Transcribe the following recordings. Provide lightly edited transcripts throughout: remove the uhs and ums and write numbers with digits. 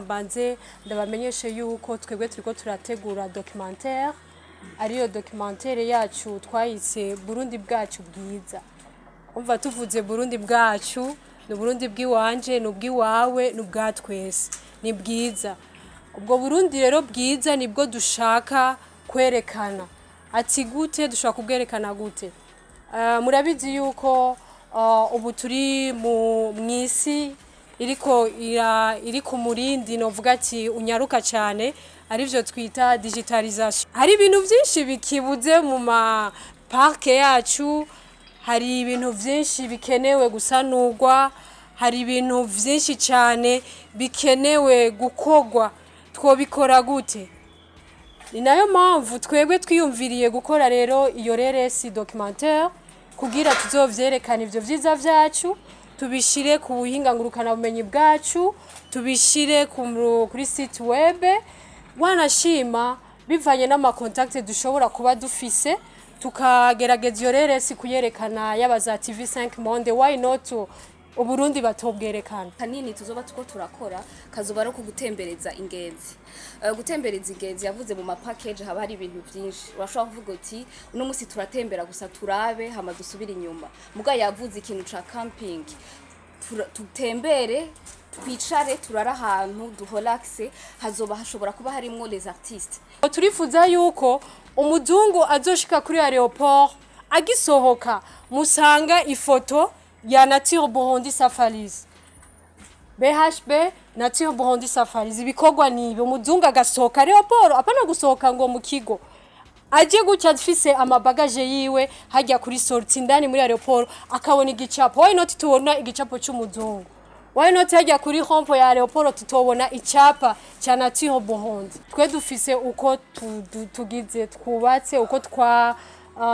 Mbanze ndabamenyeshe yuko twebwe turiko turategura documentaire, ariyo documentaire yacu twayise Burundi bwacu bwiza. Umva, tuvuze Burundi bwacu, ni Burundi bw'iwanje, ni ubw'iwawe, ni ubwa twese, ni bwiza. Ubwo Burundi rero bwiza nibwo dushaka kwerekana. Ati gute dushobora kubwerekana gute? Murabizi yuko ubu turi mu mw'isi iriko iri ku murindi, novuga ati unyaruka cyane, arivyo twita digitalisation. Hari ibintu vyinshi bikibuze mu ma parcs yacu, hari ibintu vyinshi bikenewe gusanurwa, hari ibintu vyinshi cyane bikenewe gukorwa. Twobikora gute? Ni nayo mpamvu twebwe twiyumviriye gukora rero iyo reresi documentaire, kugira tuzovyerekane ivyo vyiza vyacu, tubishire ku buhinga ngurukanabumenyi bwacu, tubishire kuri site web, wanashima bivanye n'ama contacts dushobora kuba dufise, tukagerageza iyo reresi kuyerekana, yaba za TV5 Monde, why not Uburundi batobwerekana? Kanini tuzoba tuko turakora kazoba ari gutembereza ingenzi. Gutembereza ingenzi, yavuze mu ma package haba hari ibintu byinshi. Urashobora kuvuga uti uno musi turatembera gusa, turabe, hama dusubire inyuma. Muga yavuze ikintu ca camping. Tutembere, twicare, turara ahantu duholaxe. Hazoba hashobora kuba harimwo les artistes. Turifuza yuko umuzungu azoshika kuri aéroport, agisohoka musanga ifoto ya Nature Burundi Safaris, BHB Nature Burundi Safaris. Ibikorwa nibi, umuzungu agasohoka aéroport, apana gusohoka ngo mu kigo, aje gutya afise ama bagages yiwe, hajya kuri sortie indani muri aéroport akabona igicapo. Why not tubona igicapo cy'umuzungu? Why not hajya kuri rond-point ya aéroport tutobona icyapa cya Nature Burundi? Twe dufise uko tugize, twubatse uko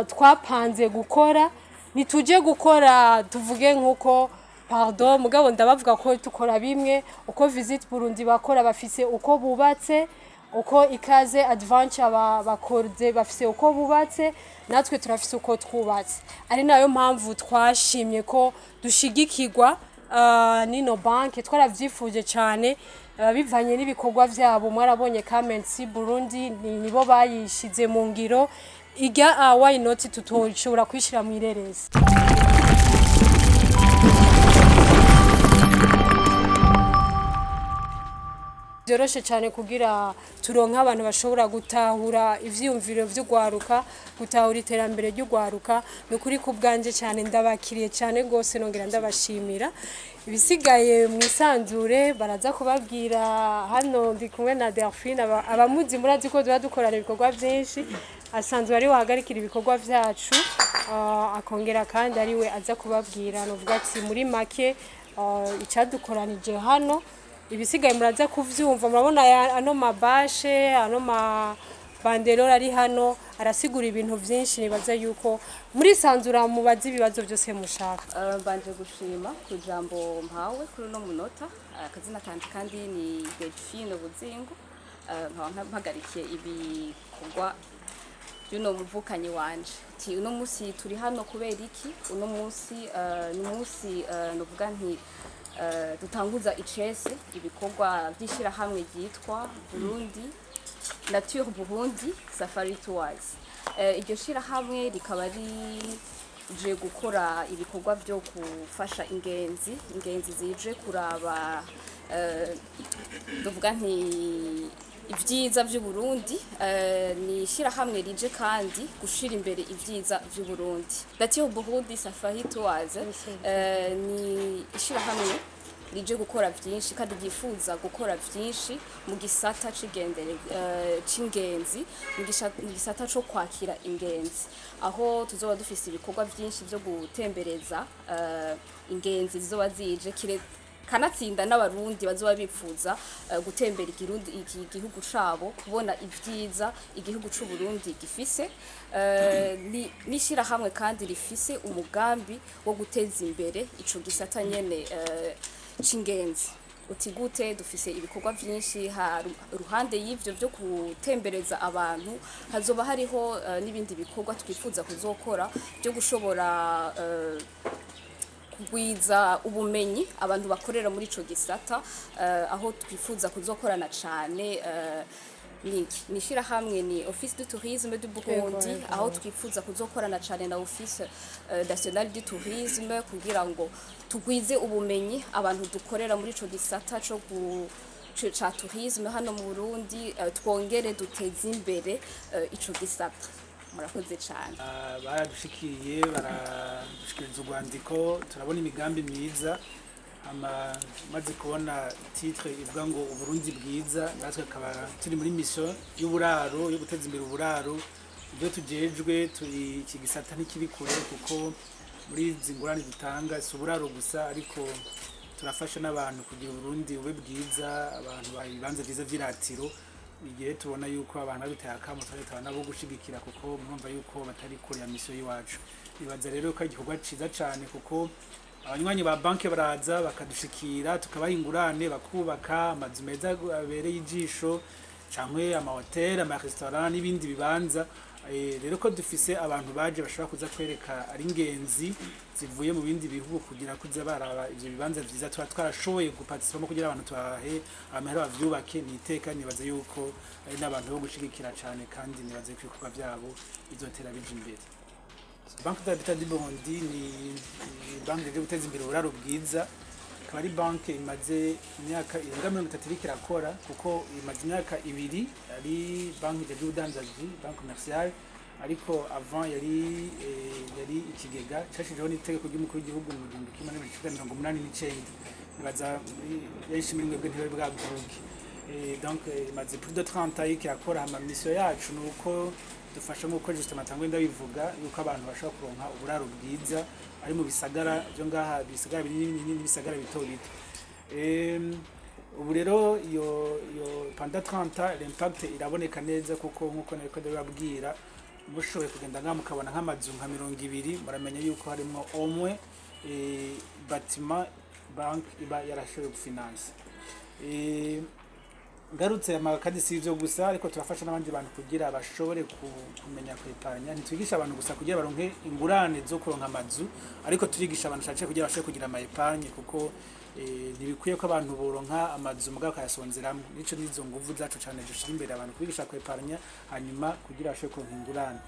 twapanze gukora. Ntituje gukora tuvuge nkuko, pardon, mugabo ndabavuga ko dukora bimwe uko Visit Burundi bakora. Bafise uko bubatse, uko Ikaze Adventure bakoze, bafise uko bubatse, natwe turafise uko twubatse. Ari nayo mpamvu twashimye ko dushigikirwa nino banke. Twaravyifuje cyane, bivanye n'ibikorwa vyabo. Mwarabonye Kamensi Burundi, nibo bayishize mu ngiro ijya. Why not tutoshobora kwishira mu ireresi? Byoroshe cyane kugira turonke abantu bashobora gutahura ivyiyumviro vy'ugwaruka, gutahura iterambere ry'ugwaruka. Ni ukuri, ku bwanje cyane ndabakiriye cyane rwose, nongera ndabashimira. Ibisigaye mu isanzure baraza kubabwira. Hano ndi kumwe na Delphine. Abamuzi murazi ko tuba dukorana ibikorwa byinshi. Asanzwe ari we ahagarikira ibikorwa vyacu, akongera kandi ari we aza kubabwira, novuga ati muri make icadukoranije hano. Ibisigaye muraza kuvyumva. Murabona ano ma bâches, ano ma banderoles ari hano arasigura ibintu vyinshi. Nibaza yuko muri sanzura mubaza ibibazo byose mushaka. Mbanje gushima ku ijambo mpawe kuri uno munota. Akazina kanje kandi ni Delphine Buzingo. Nkaba mpagarikiye ibikorwa by'uno muvukanyi wanje. Ati uno munsi turi hano kubera iki? Uno munsi ni umunsi, novuga nti dutanguza icese ibikorwa by'ishyirahamwe ryitwa Burundi Nature Burundi Safari Tours. Iryo shirahamwe rikaba rije gukora ibikorwa byo gufasha ingenzi zije kuraba, ndavuga nti ibyiza by'u Burundi. Ni ishyirahamwe rije kandi gushira imbere ibyiza by'u Burundi. Nature Burundi Safari Tours ni ishyirahamwe rije gukora byinshi kandi ryifuza gukora byinshi mu gisata c'igendere c'ingenzi, mu gisata co kwakira ingenzi, aho tuzoba dufise ibikorwa byinshi byo gutembereza ingenzi zizoba zije kire, kanatsinda n'Abarundi bazoba bipfuza gutembera igirundi, iki gihugu cabo, kubona ibyiza igihugu c'u Burundi gifise. N'ishirahamwe kandi rifise umugambi wo guteza imbere ico gisata nyene c'ingenzi. Uti gute? Dufise ibikorwa vyinshi ruhande y'ivyo byo gutembereza abantu. Hazoba hariho n'ibindi bikorwa twifuza kuzokora byo gushobora Kugwiza ubumenyi abantu bakorera muri ico gisata, aho twifuza kuzokorana cane ni ishirahamwe, ni Office du Tourisme du Burundi, aho twifuza kuzokorana cane na Office National du Tourisme kugira ngo tugwize ubumenyi abantu dukorera muri ico gisata co ca tourisme hano mu Burundi, twongere duteze imbere ico gisata. Murakoze cane. Baradushikiye, baradushikiriza urwandiko, turabona imigambi myiza. Hama maze kubona titre ivuga ngo "Uburundi bwiza", natwe akaba turi muri mission y'uburaro, yo guteza imbere uburaro. Ibyo tujejwe, turi iki gisata ntikiri kure, kuko muri izi ngurane dutanga si uburaro gusa, ariko turafasha n'abantu kugira Uburundi bube bwiza, abantu baha ibibanza vyiza vy'iratiro. Igihe tubona yuko abantu baduteye akamo, twari nabo gushigikira, kuko murumva yuko batari kure ya mission y'iwacu. Nibaza rero ko ari igikorwa ciza cane, kuko abanywanyi ba banki baraza bakadushikira, tukabaha ingurane, bakubaka amazu meza abereye ijisho, canke amahoteli, amaresitora n'ibindi bibanza. Rero ko dufise abantu baje bashobora kuza kwereka ari ingenzi zivuye mu bindi bihugu kugira kuza baraba ivyo bibanza vyiza tuba twarashoboye guparticipamo kugira abantu tubahe amahera bavyubake, ni iteka. Nibaza yuko ari n'abantu bo gushigikira cane, kandi nibaza yuko ibikorwa vyabo bizotera bija imbere. Banque d'Habitat du Burundi ni banki ije guteza imbere uburaro bwiza, ikaba ari banki imaze imyaka irenga 30 iriko irakora, kuko imaze imyaka 2 ari banki ijejwe ubudandaji, banque commerciale, ariko avant yari ikigega cashijeho n'itegeko ry'umukuru w'igihugu mu 1989. Nibaza benshi muri mwebwe ntibari bwavuke. Donc imaze plus de 30 ans iriko irakora. Hama mission yacu ni uko dufasha, nk'uko justement tangwe ndabivuga, yuko abantu bashobora kuronka uburaro bwiza, ari mu bisagara byo ngaha, ibisagara binini binini n'ibisagara bito bito. Ubu rero iyo pendant 30 ans, l'impact iraboneka neza, kuko nk'uko nariko ndabibabwira, mushoboye kugenda ngaha mukabona nk'amazu nka 20, muramenya yuko harimwo omwe bâtiment bank iba yarashoboye gufinansa. Ngarutse kandi si ivyo gusa, ariko turafasha n'abandi bantu kugira bashobore kumenya kwépargna. Ntitwigisha abantu gusa kugira baronke ingurane zo kuronka amazu, ariko turigisha abantu cane kugira bashobore kugira ama épargne, kuko ntibikwiye ko abantu boronka amazu mugabo bakayasonzeramwo. Nico nizo nguvu zacu cane dushira imbere, abantu kubigisha kwépargna, hanyuma kugira bashobore kuronka ingurane.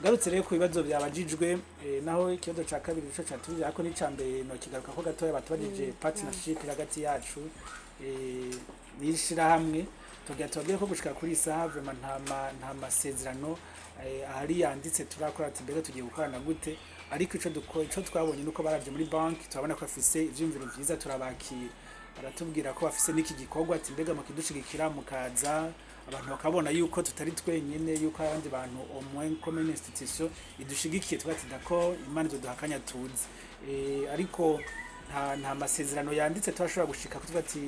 Ngarutse rero ku bibazo byabajijwe, naho ikibazo ca kabiri nico catubije, ariko n'ica mbere nokigaruka ko gatoya. Batubajije partnership iri hagati yacu n'ishirahamwe. Tugira tubabwire ko gushika kuri iyi saha vraiment nta masezerano ahari yanditse turakora, ati mbega tugiye gukorana gute. Ariko ico twabonye nuko baraje muri banki, turabona ko bafise ivyiyumviro vyiza, turabakira, baratubwira ko bafise n'iki gikorwa, ati mbega mukidushigikira, mukaza abantu bakabona yuko tutari twenyine, yuko abandi bantu au moins comme une institution idushigikiye. Twati d'accord, Imana izoduha akanya tuzi. Ariko nta masezerano yanditse turashobora gushika kuvuga ati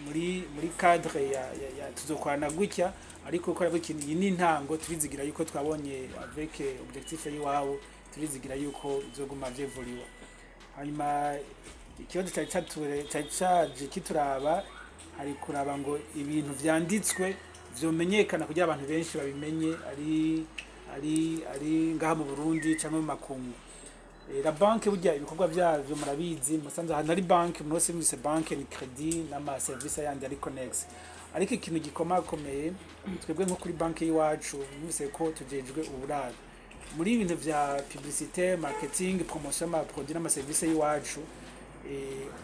muri cadre ya tuzokorana gutya. Ariko uko aravuga ikintu, iyi ni intango. Turizigira yuko twabonye avec objectif y'iwabo, turizigira yuko bizoguma vyévoluwa. Hanyuma ikibazo cari caje kituraba, hari kuraba ngo ibintu vyanditswe vyomenyekana kugira abantu benshi babimenye, ari ngaha mu Burundi canke mu makungu. La banque burya ibikorwa vyavyo murabizi, musanze ahantu hari banque, umuntu wese yumvise banque ni crédit n'ama service yandi ari connexe. Ariko ikintu gikomakomeye, twebwe nko kuri banque y'iwacu, mwumvise ko tujejwe uburaro, muri ibintu vya publicité, marketing, promotion y'ama produit n'ama service y'iwacu,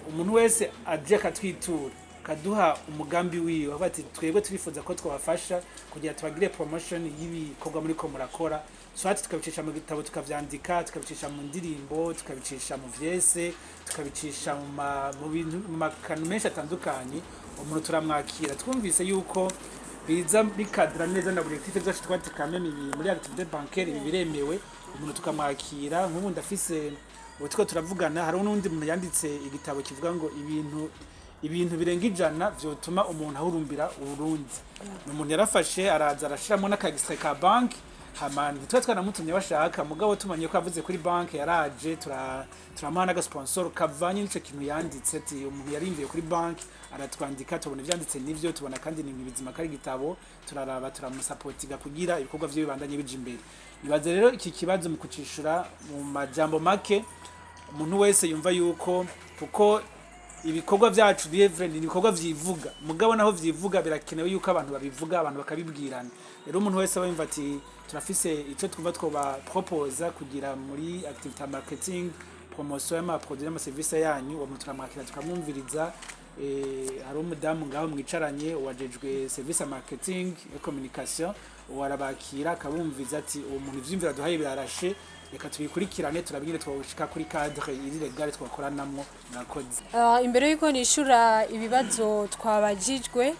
umuntu wese aje akatwitura, kaduha umugambi wiwe, avuga ati twebwe turifuza ko twabafasha kugira tubagire promotion y'ibikorwa muri ko murakora, soit tukabicisha mu gitabo, tukavyandika, tukabicisha mu ndirimbo, tukabicisha mu vyese, tukabicisha mu bintu, mu makantu menshi atandukanye, umuntu turamwakira. Twumvise yuko biza bikadra neza na objectif zacu, twati quand même ibi muri activité bancaire ibi biremewe, umuntu tukamwakira. Nk'ubu ndafise ubu turiko turavugana, hariho n'undi muntu yanditse igitabo kivuga ngo ibintu birenga 100 vyotuma umuntu ahurumbira Uburundi. Ni umuntu yarafashe, araza, arashiramo n'akagistre ka banki. Hama ntitwa twanamutumye bashaka, mugabo tumanye ko yavuze kuri banki, yaraje, turamuha n'agasponsor kavanye n'ico kintu yanditse, ati umuntu yarimviye kuri banki, aratwandika, tubona ivyanditse nivyo, tubona kandi ni ibintu bizima, kari igitabo, turaraba, turamusapotinga kugira ibikorwa vyiwe bibandanye bija imbere. Nibaze rero iki kibazo mu kucishura mu majambo make. Umuntu wese yumva yuko, kuko ibikorwa vyacu Lievre ni ibikorwa vyivuga, mugabo naho vyivuga birakenewe yuko abantu babivuga, abantu bakabibwirana. Rero umuntu wese aba yumva ati turafise ico twumva twoba proposa kugira muri activité marketing, promotion y'ama produits n'ama services yanyu, uwo muntu turamwakira, tukamwumviriza. Hari umudamu ngaho mwicaranye wajejwe service ya marketing et communication, uwo arabakira akabumviza ati uwo muntu ivyiyumviro aduhaye birarashe, reka tubikurikirane, turabingene twoshika kuri cadre iri légale twakoranamwo. Murakoze. Imbere yuko nishura ibibazo twabajijwe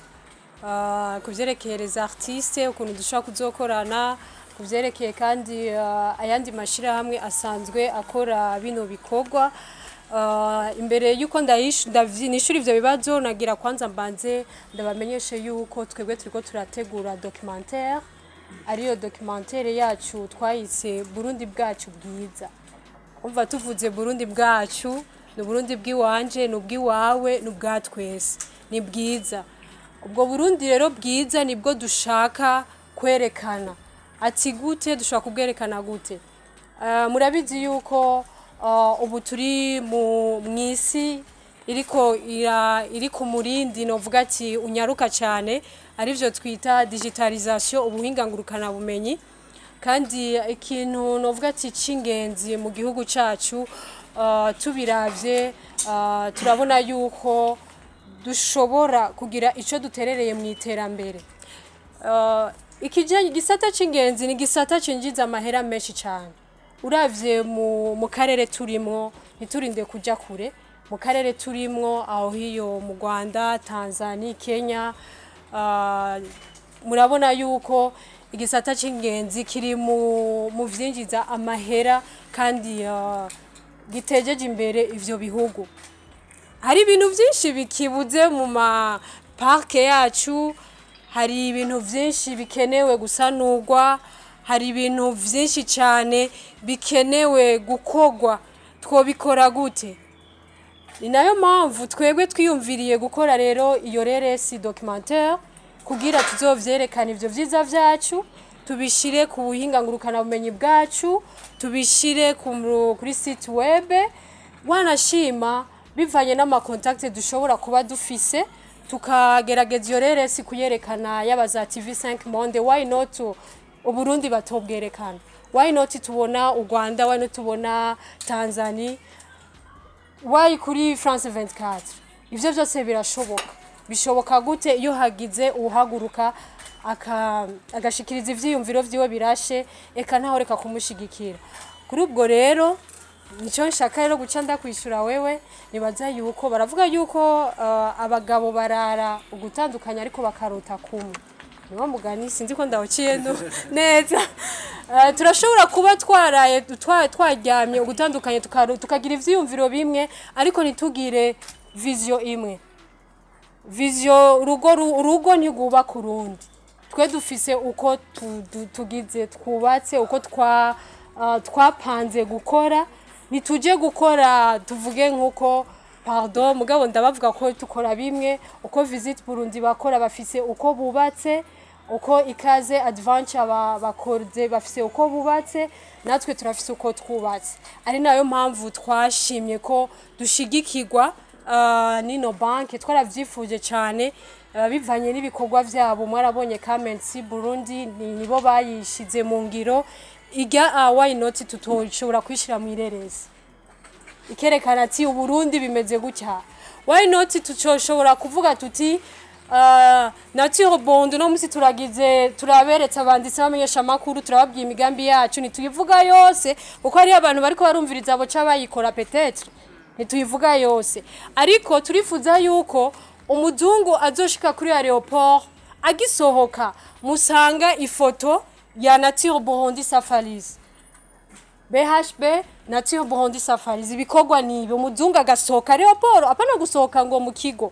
ku vyerekeye les artistes, ukuntu dushobora kuzokorana, ku vyerekeye kandi ayandi mashirahamwe asanzwe akora bino bikorwa, imbere yuko nishura ivyo bibazo, nagira kwanza mbanze ndabamenyeshe yuko twebwe turiko turategura documentaire, ariyo documentaire yacu twayise Burundi bwacu bwiza. Umva, tuvuze Burundi bwacu, ni Burundi bw'iwanje, ni ubw'iwawe, ni ubwa twese, ni bwiza. Ubwo Burundi rero bwiza nibwo dushaka kwerekana. Ati gute dushobora kubwerekana gute? Murabizi yuko ubu turi mu mw'isi iriko iri ku murindi, novuga ati unyaruka cyane, arivyo twita digitalisation, ubuhinga ngurukana bumenyi. Kandi ikintu novuga ati c'ingenzi mu gihugu cacu, tubiravye, turabona yuko dushobora kugira ico duterereye mu iterambere. Igisata c'ingenzi ni igisata cinjiza amahera menshi cyane. Uravye mu karere turimwo, ntiturinde kuja kure, mu karere turimwo aho hiyo mu Rwanda, Tanzania, Kenya, murabona yuko igisata c'ingenzi kiri mu vyinjiza amahera kandi gitejeje imbere ivyo bihugu. Hari ibintu byinshi bikibuze mu ma parcs yacu, hari ibintu byinshi bikenewe gusanurwa, hari ibintu byinshi cyane bikenewe gukorwa. Twobikora gute? Ni nayo mpamvu twebwe twiyumviriye gukora rero iyo récit documentaire, kugira tuzovyerekane ivyo vyiza vyacu, tubishire ku buhinga ngurukanabumenyi bwacu, tubishire kuri site web, wanashima bivanye n'ama contacts dushobora kuba dufise, tukagerageza iyo récit kuyerekana, yaba za TV5 Monde. Why not Uburundi batobwerekana? Why not tubona u Rwanda? Why not tubona Tanzania? Why kuri France 24? Ivyo byose birashoboka. Bishoboka gute? Iyo hagize uhaguruka agashikiriza ivyiyumviro vyiwe birashe, eka ntaho reka kumushigikira. Kuri ubwo rero nicyo nshaka rero guca ndakwishura wewe. Nibaza yuko baravuga yuko abagabo barara ugutandukanya ariko bakarota kumwe. Niwo mugani, sinzi ko ndawuciye neza. Turashobora kuba twaraye twaryamye ugutandukanye, tukagira ivyiyumviro bimwe, ariko ntitugire vision imwe. Vision, urugo ntigubaka urundi. Twe dufise uko tugize, twubatse, uko twapanze gukora. Ntituje gukora tuvuge nk'uko, pardon, mugabo ndabavuga ko dukora bimwe. Uko Visit Burundi bakora, bafise uko bubatse, uko Ikaze Adventure bakoze, bafise uko bubatse, natwe turafise uko twubatse. Ari nayo mpamvu twashimye ko dushigikirwa nino banki. Twaravyifuje cyane, bivanye n'ibikorwa vyabo. Mwarabonye Kamensi Burundi, nibo bayishize mu ngiro ijya. Why not tutoshobora kwishira mu ireresi ikerekana ati Uburundi bimeze gutya? Why not tucoshobora kuvuga tuti Nature Burundi no musi turagize, turaberetse abanditsi, bamenyesha amakuru, turababwiye imigambi yacu. Ntituyivuga yose kuko hariyo abantu bariko barumviriza abo ca bayikora peut-être. Ntituyivuga yose, ariko turifuza yuko umuzungu azoshika kuri aéroport, agisohoka musanga ifoto ya Nature Burundi Safaris, BHB Nature Burundi Safaris, ibikorwa nibi. Umuzungu agasohoka aéroport, apana gusohoka ngo mu kigo,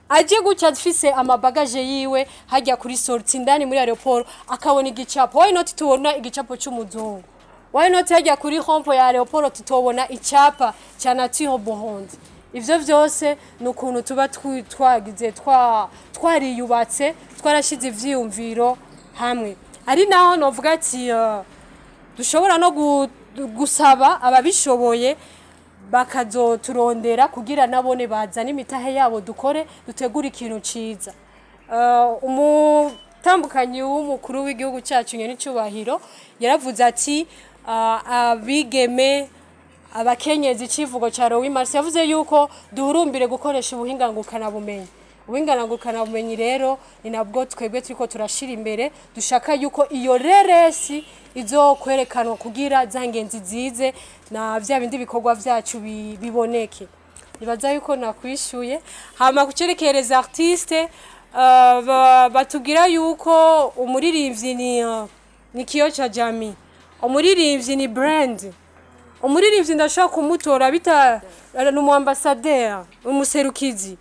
aje gutya afise ama bagages yiwe, hajya kuri sortie indani muri aéroport akabona igicapo. Why not tubona igicapo c'umuzungu? Why not hajya kuri rond-point ya aéroport tutobona icapa ca Nature Burundi? Ivyo vyose ni ukuntu tuba twagize twariyubatse, twarashize ivyiyumviro hamwe. Ari naho novuga ati dushobora no gusaba ababishoboye. Bakazoturondera kugira nabone bazane imitahe yabo, dukore, dutegure ikintu ciza. Umutambukanyi w'umukuru w'igihugu cyacu nyenicubahiro yaravuze ati abigeme, abakenyezi, icivugo ca le 8 mars, yavuze yuko duhurumbire gukoresha ubuhinga ngurukanabumenyi. Ubuhinga ngurukanabumenyi rero ni nabwo twebwe turiko turashira imbere. Dushaka yuko iyo reresi izokwerekanwa kugira za ngenzi zize na vya bindi bikorwa vyacu biboneke. Nibaza yuko nakwishuye. Hama kucerekeye les artistes, batubwira yuko umuririmbyi ni kioo cha jamii, umuririmbyi ni brand. Umuririmbyi ndashobora kumutora bita ni umu ambassadeur, umuserukizi.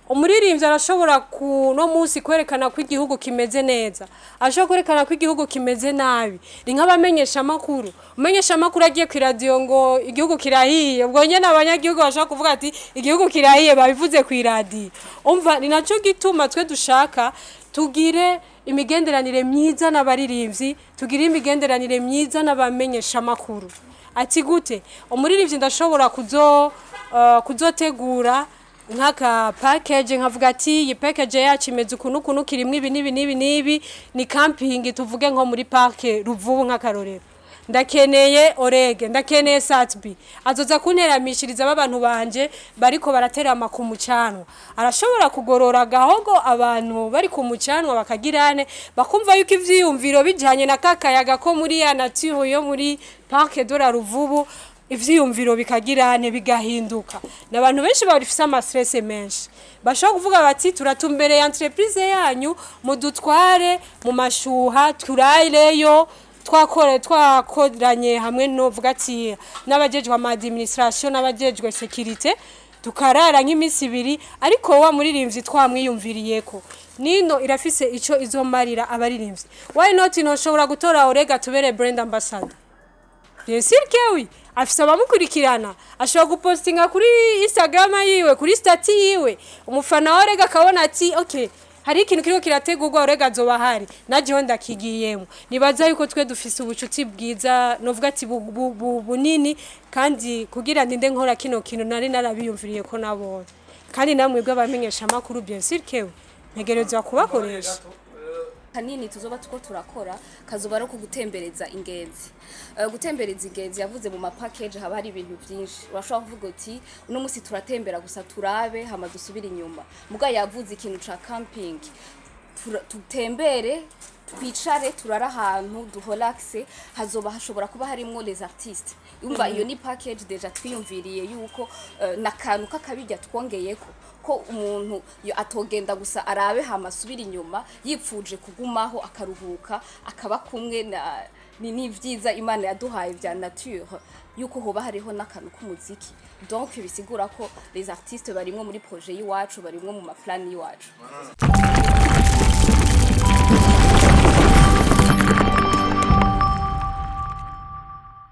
Umuririmbyi arashobora ku no munsi kwerekana ko igihugu kimeze neza, ashobora kwerekana ko igihugu kimeze nabi. Ni nk'abamenyesha amakuru. Umenyesha amakuru agiye ku iradiyo ngo igihugu kirahiye, ubwo nyene abanyagihugu bashobora kuvuga ati igihugu kirahiye, babivuze ku iradiyo. Umva, ni naco gituma twe dushaka tugire imigenderanire myiza n'abaririmbyi, tugire imigenderanire myiza n'abamenyesha amakuru. Ati gute? Umuririmbyi ndashobora kuzotegura nk'aka package, nkavuga ati iyi package yacu imeze ukuntu ukuntu, kirimwo ibi n'ibi n'ibi n'ibi, ni camping tuvuge nko muri parc Ruvubu nk'akarorero. Ndakeneye Orege, ndakeneye Sat-B, azoza kunteramishiriza b'abantu banje bariko baraterama ku mucanwa. Arashobora kugorora gahogo abantu bari ku mucanwa, bakagirane bakumva yuko ivyiyumviro bijanye na kakayaga ko muri ya nature yo muri Parc de la Ruvubu, ivyiyumviro bikagirane bigahinduka. N'abantu benshi barifise ama stress menshi, bashobora kuvuga bati turatumbereye entreprise yanyu, mudutware mu mashuha turareyo. Twakoranye hamwe novuga ati n'abajejwe ama administration n'abajejwe sécurité, tukarara nk'iminsi 2, ariko wa muririmbyi twamwiyumviriyeko. Nino irafise ico izomarira abaririmbyi. Why not? Noshobora gutora Orega tubere brand ambassador. Bien sûr que oui. Afise abamukurikirana, ashobora gupostinga kuri Instagram yiwe, kuri statut yiwe, umufana wa Orega akabona ati okay, hari ikintu kiriko kirategurwa, Orega azoba ahari, najeho ndakigiyemo. Nibaza yuko twe dufise ubucuti bwiza, novuga ati bunini. Kandi kugira ndinde nkora kino kintu, nari narabiyumviriye ko nabonye kandi namwe bw'abamenyesha amakuru, bien sûr que oui, ntegerezwa kubakoresha. Kanini tuzoba tuko turakora kazoba ari uko gutembereza ingenzi. Gutembereza ingenzi, yavuze mu ma package haba hari ibintu byinshi. Urashobora kuvuga uti uno musi turatembera gusa, turabe, hama dusubire inyuma. Muga yavuze ikintu ca camping. Tutembere, twicare, turara ahantu duholaxe, hazoba hashobora kuba harimwo les artistes. Umva, iyo ni package déjà twiyumviriye yuko nakantu kakabijya twongeyeko ko umuntu yo atogenda gusa arabe hama asubira inyuma, yipfuje kugumaho akaruhuka, akaba kumwe na ni n'ivyiza Imana yaduhaye vya nature, yuko hoba hariho n'akantu k'umuziki. Donc bisigura ko les artistes barimwo muri projet y'iwacu, barimwo mu ma plan y'iwacu.